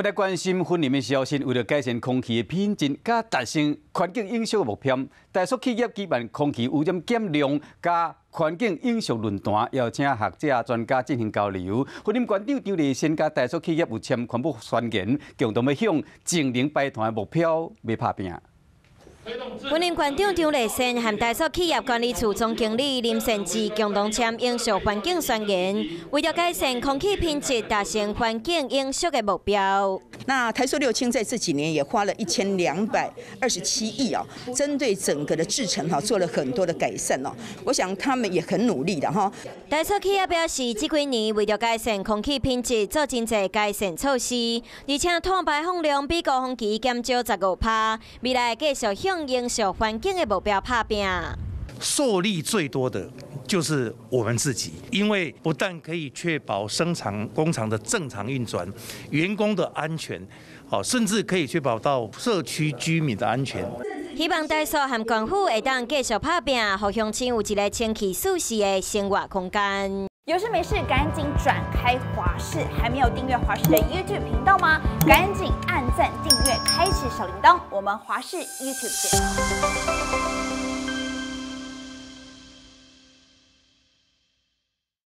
新聞來關心雲林的消息，為了改善空氣的品質，佮達成環境永續的目標，台塑企業舉辦空氣污染減量佮環境永續論壇，邀請學者專家進行交流。雲林縣長張麗善佮台塑企業有簽環保宣言，共同欲向淨零排碳的目標欲拍拚。雲林縣長張麗善和台塑企業管理處總經理林善志共同簽永續環境宣言，為了改善空氣品質，達成環境永續的目標。那台塑六輕在這幾年也花了1227億啊，針對整個的製程哈做了很多的改善哦。我想他們也很努力的哈。台塑企業表示，這幾年為了改善空氣品質，做真濟改善措施，而且碳排放量比高峰期減少15%，未來繼續向永續環境的目標拍拚。受利最多的就是我們自己，因為不但可以確保生產工廠的正常運轉，員工的安全，好，甚至可以確保到社區居民的安全。希望台塑和縣府會當繼續拍拚，予鄉親有一个清氣舒適的生活空間。有事沒事趕緊轉開華視，還沒有訂閱華視的 YouTube 頻道嗎？趕緊按讚、訂閱、開啟小鈴鐺，我們華視 YouTube 見。